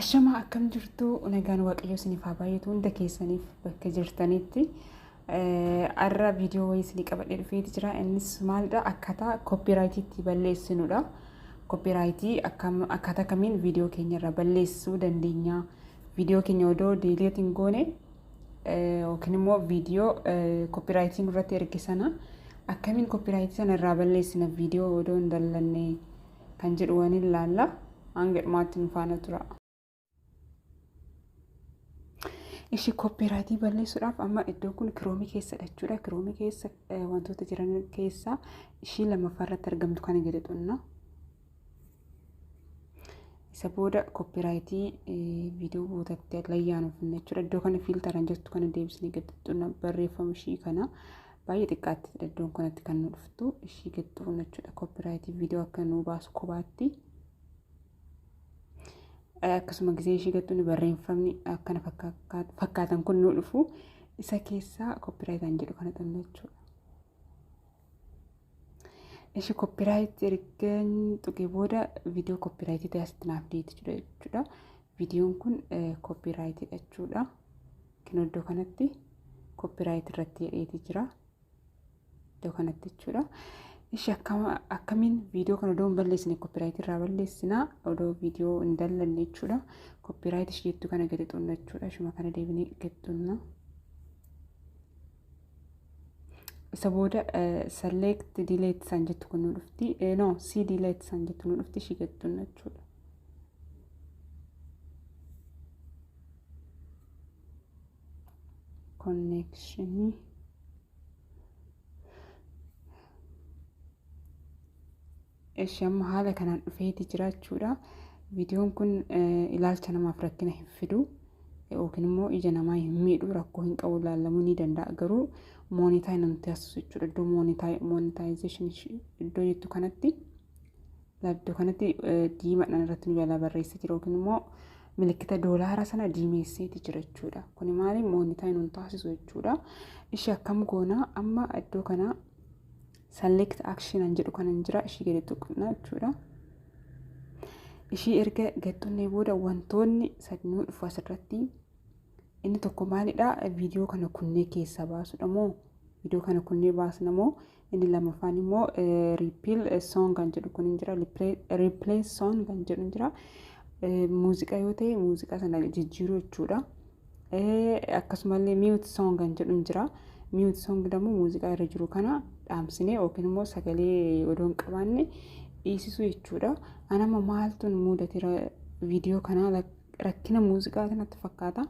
Ashamaa, akkam jirtu? Nagaan Waaqayyoo isiniif haa baay'atu hunda keessaniif bakka jirtanitti. Har'a viidiyoo wayii isinii qabadhee dhufeeti jira. Innis maalidha? Akkaataa copyright itti balleessinudha. Copyright akkaataa kamiin viidiyoo keenya irraa balleessuu dandeenya? Viidiyoo keenya odoo delete hin goone yookiin immoo viidiyoo copyright nurratti erge sana akkamiin copyright sana irraa balleessina viidiyoo odoo hin dallanne kan jedhu waan ilaalla. Hanga dhumaatti nu faana tura. Ishi copyright balleessuudhaaf amma iddoon kun Chrome keessadha jechuudha. Chrome keessa wantoota jiran keessaa ishii lammaffaa irratti argamtu kana gadi xunna. Isa booda copyright viidiyoo bootatti layyaanuuf jechuudha. Iddoo kana filter jirtu kana deebisnee gadi xunna, barreeffama ishii kana baay'ee xiqqaatti iddoon kanatti kan nu dhuftu ishii gadi xunna jechuudha. Copyright viidiyoo akka nu baasu kophaatti. Akkasuma gisee ishii gattuun barreeffamni akkana fakkaatan kun nu dhufu, isa keessaa copyright jedhu kana xunna jechuudha. Ishi copyright erga tuqee booda viidiyoo copyright ta'e asitti naaf deeti jechuudha. Viidiyoon kun copyright jechuudha. Kun iddoo kanatti copyright irratti jedheeti jira. Iddoo kanatti jechuudha. Ishi akkamiin viidiyoo kana odoo hin balleessine copyright irraa balleessinaa, odoo viidiyoo hin dallanne jechuudha. Copyright ishee jettu kana gadi xunna jechuudha. Ishuma kana deebinee gadi xunna. Isa booda select delete san jettu kun nu dhufti. No, see delete san jettu nu dhufti, ishii gadi xunna jechuudha. Connection. Ishi amma haala kanaan dhufeeti jira jechuudha. Viidiyoon kun ilaalcha namaaf rakkina hin fidu yookiin immoo ija namaa hin miidhu, rakkoo hin qabu, ilaalamuu ni danda'a. Garuu monetize namatti taasisu jechuudha. Iddoo monetization iddoo jettu kanatti, iddoo kanatti diimaadhaan irratti nu jalaa barreessee jira yookiin immoo milikkita doolaara sana diimeesseeti jira jechuudha. Kuni maali? Monetize nun taasisu jechuudha. Ishee akkam goonaa? Amma iddoo kana select action an jedhu kanan jira, ishii gadi tuqna jechuudha. Ishii erga gadi booda wantoonni sadi nuu dhufu asirratti. Inni tokko maalidha? Viidiyoo kana kunnee keessaa baasudha moo, viidiyoo kana kunnee baasna moo, inni lammaffaan immoo repeal song kan jedhu kun hin jira, replace song kan jedhu hin jira. Muuziqaa yoo ta'e muuziqaa sana jijjiiruu jechuudha. Akkasumallee mute song kan jedhu hin jira. Mute song immoo muuziqaa irra jiru kana dhaamsinee yookiin immoo sagalee odoo hin qabaanne dhiisisuu jechuudha. Anama maaltu mudateera? Viidiyoo kana rakkina muuziqaa kanatti fakkaata.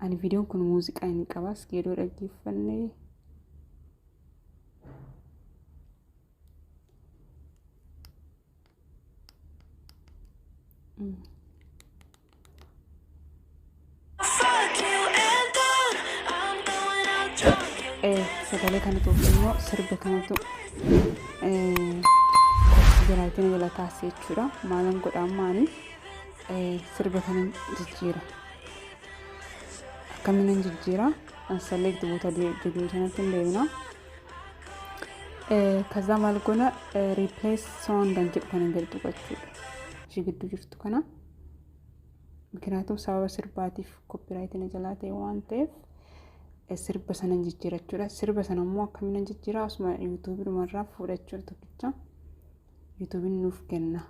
Ani viidiyoon kun muuziqaa hin qabas yeroo dhaggeeffanne. Fuck you and done. I'm going out drunk and Sagalee kanatu immoo sirba kanatu copyright jala taasise jechuudha. Maalan godha ammaani? Sirba kana jijjiira. Akkamiin jijjiira? Select boota jedhu sanatti hin deemna. ከዛ maal goona? Replace song kan jedhu kana gadi tuqachuudha. Ishii gidduu jirtu kana. ምክንያቱም sababa sirbaatiif copyright na jalaa ta'e waan ta'eef sirba sana jijjiira jechuudha. Sirba sana immoo akkamiin jijjiira? Asuma YouTube dhumarraa fuudhachuudha tokkicha. YouTubeiin nuuf kenna.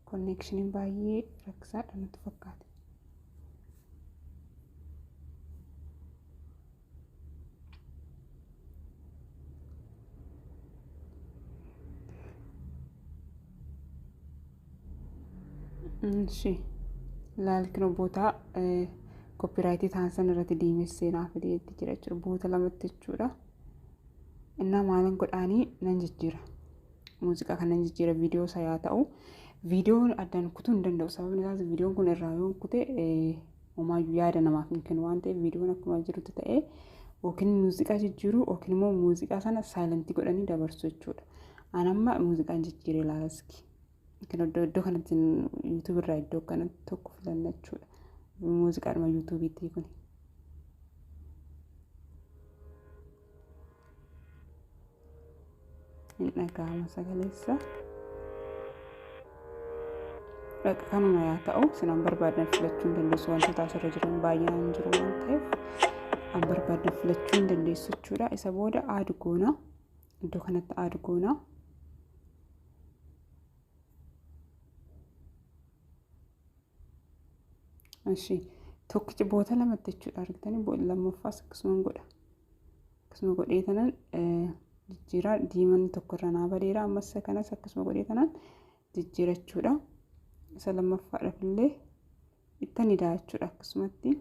Connectioniin baay'ee rakkisaadha natti fakkaata. Ishi laalkino boota copyright ta'an sana irratti diimessee naaf fideetti jira jechuudha. Boota lamatti jechuudha. Innaa maalan godhaanii? Nan jijjiira. Muuziqaa kana nan jijjiira, viidiyoo isaa yaa ta'u. Viidiyoon addaan kutuu hin danda'u. Sababni isaas viidiyoon kun irraa yoo kute homaayyuu yaada namaaf hin kennu waan ta'eef, viidiyoon akkuma jirutti ta'ee yookiin muuziqaa jijjiiruu yookiin immoo muuziqaa sana silent godhanii dabarsu jechuudha. An amma muuziqaan jijjiiree ilaalaski. Iddoo kanatti YouTube irraa iddoo kanatti tokko filanna jechuudha. Muuziqaadhuma YouTubeiitti kuni. Hin dhaga'ama sagaleessa. Kanuma yaa ta'u, sinaan barbaadan filachuu hin dandeessu. Wantoota asirra jiran baay'inaan jiru waan ta'eef an barbaadan filachuu hin dandeessu jechuudha. Isa booda add goona. Iddoo kanatti add goona. Ishi tokkichi boota lamatti jechuudha, argitanii, lammaffaas akkasuma godha. Akkasuma godhee tanan jijjiiraa, diimaan tokko irra naa badeera, ammas kanas akkasuma godhee tanan jijjiirachuudha. Isa lammaffaadhaaf illee ittan idaa jechuudha akkasumatti.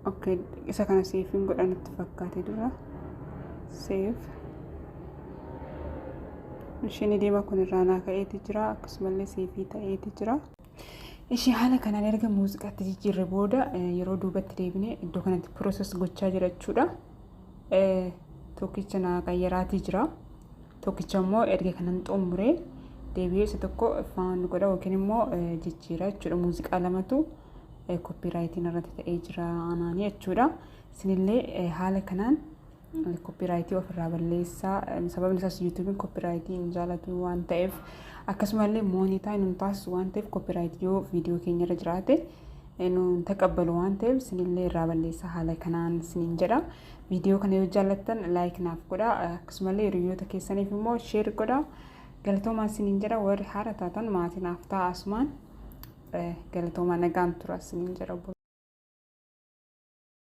Okay, isa kana save iin godha natti fakkaate dura. Save. Isheen deema kun irraa naa ka'eeti jira, akkasumallee save ta'eeti jira. Ishee haala kanaan erga muuziqaatti jijjiirre booda yeroo duubatti deebine iddoo kanatti process gochaa jira jechuudha. Tokkicha naa qayyaraatii jira. Tokkicha immoo erga kanan xumuree deebi'ee isa tokko faan godha yookiin immoo jijjiira jechuudha. Muuziqaa lamatu copyright iin irratti ta'ee jira anaanii jechuudha. Isinillee haala kanaan copyright ofirraa balleessaa. Sababni isaas YouTube iin copyright hin jaalatu waan ta'eef, akkasumallee monetize nun taasisu waan ta'eef, copyright yoo viidiyoo keenya irra jiraate nun taqabbalu waan ta'eef, isinillee irraa balleessaa haala kanaan isiniin jedha. Viidiyoo kana yoo jaallattan like naaf godha, akkasumallee hiriyoota keessaniif immoo share godha. Galatoomaa isiniin jedha. Warri haara taatan maatii naaf ta'a asumaan. Galatoomaa, nagaan tura isiniin jedha.